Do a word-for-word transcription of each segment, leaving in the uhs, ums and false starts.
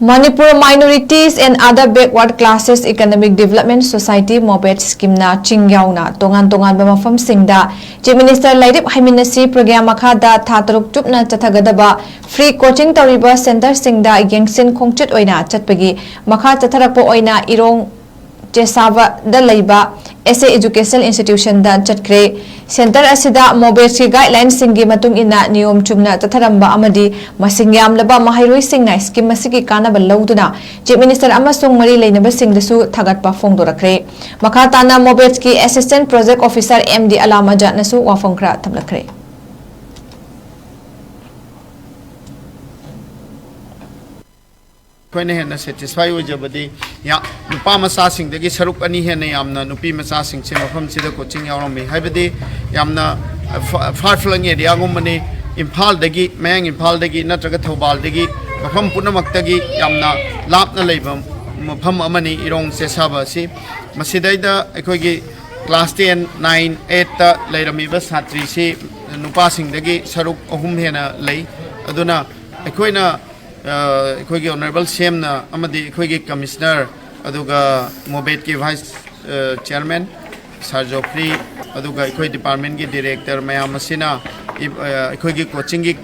Manipur Minorities and Other Backward Classes Economic Development Society, MOBET, ꯁ꯭ꯀꯤꯝꯅ ꯆꯤꯡ ꯌꯥꯎꯅ ꯇꯣꯉꯥꯟ ꯇꯣꯉꯥꯟꯕ ꯃꯐꯝꯁꯤꯡꯗ Chief Minister ꯂꯥꯏꯔꯤꯛ ꯍꯩꯃꯤꯟꯅꯁꯤ ꯄ꯭ꯔꯣꯒ꯭ꯔꯥꯝ ꯃꯈꯥꯗ ꯊꯥ ꯇꯔꯨꯛ ꯆꯨꯞꯅ ꯆꯠꯊꯒꯗꯕ ꯐ꯭ꯔꯤ ꯀꯣꯆꯤꯡ ꯇꯧꯔꯤꯕ ꯁꯦꯟꯇꯔꯁꯤꯡꯗ ꯌꯦꯡꯁꯤꯟ ꯈꯣꯡꯆꯠ ꯑꯣꯏꯅ ꯆꯠꯄꯒꯤ ꯃꯈꯥ ꯆꯠꯊꯔꯛꯄ ꯑꯣꯏꯅ ꯏꯔꯣꯡ ꯆꯦꯁꯥꯕꯗ ꯂꯩꯕ ꯑꯦꯁ ꯑꯦ ꯏꯖꯨꯀꯦꯁꯅꯦꯜ ꯏꯟꯁꯇꯤꯇ꯭ꯌꯨꯁꯟꯗ ꯆꯠꯈ꯭ꯔꯦ꯫ ꯁꯦꯟꯇꯔ ꯑꯁꯤꯗ ꯃꯣꯕꯦꯠꯁꯀꯤ ꯒꯥꯏꯗꯂꯥꯏꯟꯁꯤꯡꯒꯤ ꯃꯇꯨꯡ ꯏꯟꯅ ꯅꯤꯌꯣꯝ ꯆꯨꯝꯅ ꯆꯠꯊꯔꯝꯕ ꯑꯃꯗꯤ ꯃꯁꯤꯡ ꯌꯥꯝꯂꯕ ꯃꯍꯩꯔꯣꯏꯁꯤꯡꯅ ꯁ꯭ꯀꯤꯝ ꯑꯁꯤꯒꯤ ꯀꯥꯟꯅꯕ ꯂꯧꯗꯨꯅ ꯆꯤꯐ ꯃꯤꯅꯤꯁꯇꯔ ꯑꯃꯁꯨꯡ ꯃꯔꯤ ꯂꯩꯅꯕꯁꯤꯡꯗꯁꯨ ꯊꯥꯒꯠꯄ ꯐꯣꯡꯗꯣꯔꯛꯈ꯭ꯔꯦ꯫ ꯃꯈꯥ ꯇꯥꯅ ꯃꯣꯕꯦꯠꯁꯀꯤ assistant project officer M D Alam ꯑꯖꯥꯠꯅꯁꯨ ꯋꯥꯐꯝ ꯈꯔ ꯊꯝꯂꯛꯈ꯭ꯔꯦ꯫ ꯑꯩꯈꯣꯏꯅ ꯍꯦꯟꯅ ꯁꯦꯇꯤꯁꯐꯥꯏ ꯑꯣꯏꯖꯕꯗꯤ ꯌꯥ-, ꯅꯨꯄꯥ ꯃꯆꯥꯁꯤꯡꯗꯒꯤ ꯁꯔꯨꯛ ꯑꯅꯤ ꯍꯦꯟꯅ ꯌꯥꯝꯅ ꯅꯨꯄꯤ ꯃꯆꯥꯁꯤꯡꯁꯦ ꯃꯐꯝꯁꯤꯗ ꯀꯣꯆꯤꯡ ꯌꯥꯎꯔꯝꯃꯤ꯫ ꯍꯥꯏꯕꯗꯤ ꯌꯥꯝꯅ ꯐ-, ꯐꯥꯔ ꯐ꯭ꯂꯪ ꯑꯦꯔꯤꯌꯥꯒꯨꯝꯕꯅꯤ꯫ ꯏꯝꯐꯥꯜꯗꯒꯤ, ꯃꯌꯥꯡ ꯏꯝꯐꯥꯜꯗꯒꯤ ꯅꯠꯇ꯭ꯔꯒ ꯊꯧꯕꯥꯜꯗꯒꯤ ꯃꯐꯝ ꯄꯨꯝꯅꯃꯛꯇꯒꯤ ꯌꯥꯝꯅ ꯂꯥꯞꯅ ꯂꯩꯕ ꯃꯐꯝ ꯑꯃꯅꯤ ꯏꯔꯣꯡ ꯆꯦꯁꯥꯕ ꯑꯁꯤ꯫ ꯃꯁꯤꯗꯩꯗ ꯑꯩꯈꯣꯏꯒꯤ ꯀ꯭ꯂꯥꯁ ꯇꯦꯟ, ꯅꯥꯏꯟ, ꯑꯩꯠꯇ ꯂꯩꯔꯝꯃꯤꯕ ꯁꯥꯇ꯭ꯔꯤꯁꯤ ꯅꯨꯄꯥꯁꯤꯡꯗꯒꯤ ꯁꯔꯨꯛ ꯑꯍꯨꯝ ꯍꯦꯟꯅ ꯂꯩ꯫ ꯑꯗꯨꯅ ꯑꯩꯈꯣꯏꯅ ꯑ, ꯑꯩꯈꯣꯏꯒꯤ ꯑꯣꯅꯔꯦꯕꯜ ꯁꯤ ꯑꯦꯝꯅ ꯑꯃꯗꯤ ꯑꯩꯈꯣꯏꯒꯤ ꯀꯃꯤꯁꯅꯔ, ꯑꯗꯨꯒ ꯃꯣꯕꯦꯠꯀꯤ ꯚꯥꯏꯁ, ꯑ, ꯆꯤꯌꯔꯃꯦꯟ ꯁꯥꯔ ꯖꯣꯐ꯭ꯔꯤ, ꯑꯗꯨꯒ ꯑꯩꯈꯣꯏ ꯗꯤꯄꯥꯔꯠꯃꯦꯟꯒꯤ ꯗꯤꯔꯦꯛꯇꯔ ꯃꯌꯥꯝ ꯑꯁꯤꯅ ꯏ-, ꯑ, ꯑꯩꯈꯣꯏꯒꯤ ꯀꯣꯆꯤꯡꯒꯤ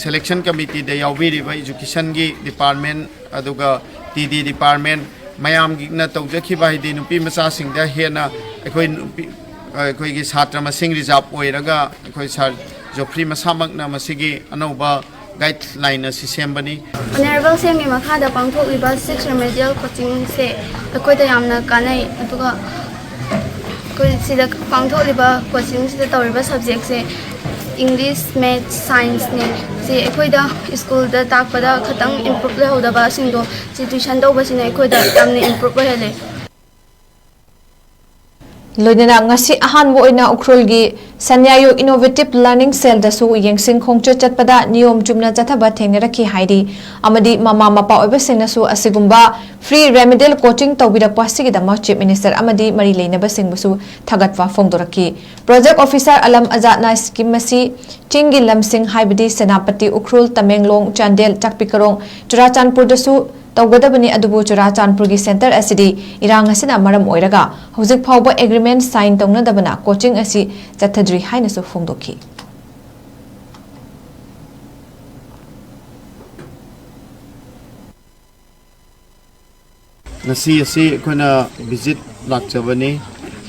ꯁꯦꯂꯦꯛꯁꯟ ꯀꯃꯤꯇꯤꯗ ꯌꯥꯎꯕꯤꯔꯤꯕ ꯏꯖꯨꯀꯦꯁꯟꯒꯤ ꯗꯤꯄꯥꯔꯠꯃꯦꯟ, ꯑꯗꯨꯒ ꯇꯤ ꯗꯤ ꯗꯤꯄꯥꯔꯠꯃꯦꯟ ꯃꯌꯥꯝꯒꯤꯅ ꯇꯧꯖꯈꯤꯕ, ꯍꯥꯏꯗꯤ ꯅꯨꯄꯤ ꯃꯆꯥꯁꯤꯡꯗ ꯍꯦꯟꯅ ꯑꯩꯈꯣꯏ ꯅꯨꯄꯤ, ꯑꯩꯈꯣꯏꯒꯤ ꯁꯥꯇ꯭ꯔ ꯃꯁꯤꯡ ꯔꯤꯖꯥꯕ ꯑꯣꯏꯔꯒ ꯑꯩꯈꯣꯏ ꯁꯥꯔ ꯖꯣꯐ꯭ꯔꯤ ꯃꯁꯥꯃꯛꯅ ꯃꯁꯤꯒꯤ ꯑꯅꯧꯕ ꯒꯥꯏꯗꯂꯥꯏꯟ ꯑꯁꯤ ꯁꯦꯝꯕꯅꯤ꯫ ꯑꯣꯅꯔꯦꯕꯜ ꯁꯤ ꯑꯦꯝꯒꯤ ꯃꯈꯥꯗ ꯄꯥꯡꯊꯣꯛꯂꯤꯕ ꯁꯤꯛꯁ ꯔꯤꯃꯦꯗꯤꯌꯦꯜ ꯀꯣꯆꯤꯡꯁꯦ ꯑꯩꯈꯣꯏꯗ ꯌꯥꯝꯅ ꯀꯥꯟꯅꯩ, ꯑꯗꯨꯒ ꯑꯩꯈꯣꯏ ꯁꯤꯗ ꯄꯥꯡꯊꯣꯛꯂꯤꯕ ꯀꯣꯆꯤꯡꯁꯤꯗ ꯇꯧꯔꯤꯕ ꯁꯕꯖꯦꯛꯁꯦ ꯏꯪꯂꯤꯁ, ꯃꯦꯠꯁ, ꯁꯥꯏꯟꯁꯅꯦ꯫ ꯁꯤ ꯑꯩꯈꯣꯏꯗ ꯁ꯭ꯀꯨꯜꯗ ꯇꯥꯛꯄꯗ ꯈꯤꯇꯪ ꯏꯝꯄ꯭ꯔꯨꯞ ꯂꯩꯍꯧꯗꯕꯁꯤꯡꯗꯣ ꯁꯤ ꯇ꯭ꯌꯨꯁꯟ ꯇꯧꯕꯁꯤꯅ ꯑꯩꯈꯣꯏꯗ ꯌꯥꯝꯅ ꯏꯝꯄ꯭ꯔꯨꯞ ꯑꯣꯏꯍꯜꯂꯦ꯫ ꯂꯣꯏꯅꯅ ꯉꯁꯤ ꯑꯍꯥꯟꯕ ꯑꯣꯏꯅ ꯎꯈ꯭ꯔꯨꯜꯒꯤ ꯁꯟꯌꯥꯌꯨ Innovative Learning Cell ꯗꯁꯨ ꯌꯦꯡꯁꯤꯟ ꯈꯣꯡꯆꯠ ꯆꯠꯄꯗ ꯅꯤꯌꯣꯝ ꯆꯨꯝꯅ ꯆꯠꯊꯕ ꯊꯦꯡꯅꯔꯛꯈꯤ ꯍꯥꯏꯔꯤ ꯑꯃꯗꯤ ꯃꯃꯥ ꯃꯄꯥ ꯑꯣꯏꯕꯁꯤꯡꯅꯁꯨ ꯑꯁꯤꯒꯨꯝꯕ free remedial coaching ꯇꯧꯕꯤꯔꯛꯄ ꯑꯁꯤꯒꯤꯗꯃꯛ Chief Minister ꯑꯃꯗꯤ ꯃꯔꯤ ꯂꯩꯅꯕꯁꯤꯡꯕꯨꯁꯨ ꯊꯥꯒꯠꯄ ꯐꯣꯡꯗꯣꯔꯛꯈꯤ꯫ Project Officer ꯑꯂꯝ ꯑꯖꯥꯗꯅ scheme ꯑꯁꯤ ꯆꯤꯡꯒꯤ ꯂꯝꯁꯤꯡ ꯍꯥꯏꯕꯗꯤ ꯁꯦꯅꯥꯄꯇꯤ, ꯎꯈ꯭ꯔꯨꯜ, ꯇꯃꯦꯡꯂꯣꯡ, ꯆꯥꯟꯗꯦꯜ, ꯇꯥꯛꯄꯤꯀꯔꯣꯡ, ꯆꯨꯔꯥꯆꯥꯟꯄꯨꯔꯗꯁꯨ ꯇꯧꯒꯗꯕꯅꯤ, ꯑꯗꯨꯕꯨ ꯆꯨꯔꯥꯆꯥꯟꯄꯨꯔꯒꯤ centre ꯑꯁꯤꯗꯤ ꯏꯔꯥꯡ ꯑꯁꯤꯅ ꯃꯔꯝ ꯑꯣꯏꯔꯒ ꯍꯧꯖꯤꯛ ꯐꯥꯎꯕ agreement sign ꯇꯧꯅꯗꯕꯅ coaching ꯑꯁꯤ ꯆꯠꯊꯗ꯭ꯔꯤ ꯍꯥꯏꯅꯁꯨ ꯐꯣꯡꯗꯣꯛꯈꯤ꯫ ꯉꯁꯤ ꯑꯁꯤ ꯑꯩꯈꯣꯏꯅ visit ꯂꯥꯛꯆꯕꯅꯤ꯫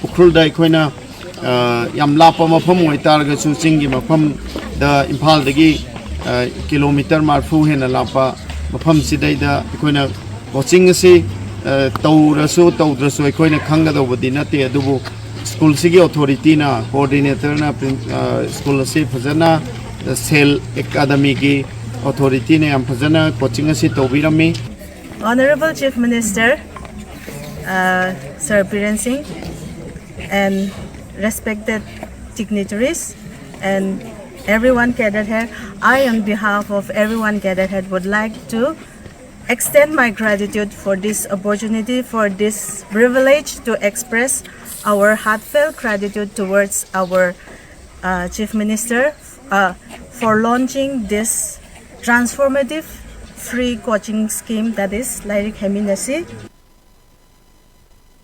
ꯎꯈ꯭ꯔꯨꯜꯗ ꯑꯩꯈꯣꯏꯅ, ꯑ, ꯌꯥꯝ ꯂꯥꯞꯄ ꯃꯐꯝ ꯑꯣꯏꯇꯥꯔꯒꯁꯨ, ꯆꯤꯡꯒꯤ ꯃꯐꯝꯗ ꯏꯝꯐꯥꯜꯗꯒꯤ, ꯑ, kilometre ꯃꯔꯐꯨ ꯍꯦꯟꯅ ꯂꯥꯞꯄ ꯃꯐꯝꯁꯤꯗꯩꯗ ꯑꯩꯈꯣꯏꯅ coaching ꯑꯁꯤ, ꯑ, ꯇꯧꯔꯁꯨ ꯇꯧꯗ꯭ꯔꯁꯨ ꯑꯩꯈꯣꯏꯅ ꯈꯪꯒꯗꯧꯕꯗꯤ ꯅꯠꯇꯦ, ꯑꯗꯨꯕꯨ ꯁ꯭ꯀꯨꯜꯁꯤꯒꯤ authority ꯅ, coordinator ꯅ, ꯄ꯭ꯔꯤꯟ-, ꯑ, ꯁ꯭ꯀꯨꯜ ꯑꯁꯤ ꯐꯖꯅ, ꯑ, cell academy ꯒꯤ authority ꯅ ꯌꯥꯝ ꯐꯖꯅ coaching ꯑꯁꯤ ꯇꯧꯕꯤꯔꯝꯃꯤ꯫ Honorable Chief Minister, uh, Sir Biren Singh, and respected dignitaries, and everyone gathered here, I, on behalf of everyone gathered here, would like to extend my gratitude for this opportunity, for this privilege to express our heartfelt gratitude towards our, uh, Chief Minister, uh, for launching this transformative free coaching scheme, that is Lairik Hemi Nasi.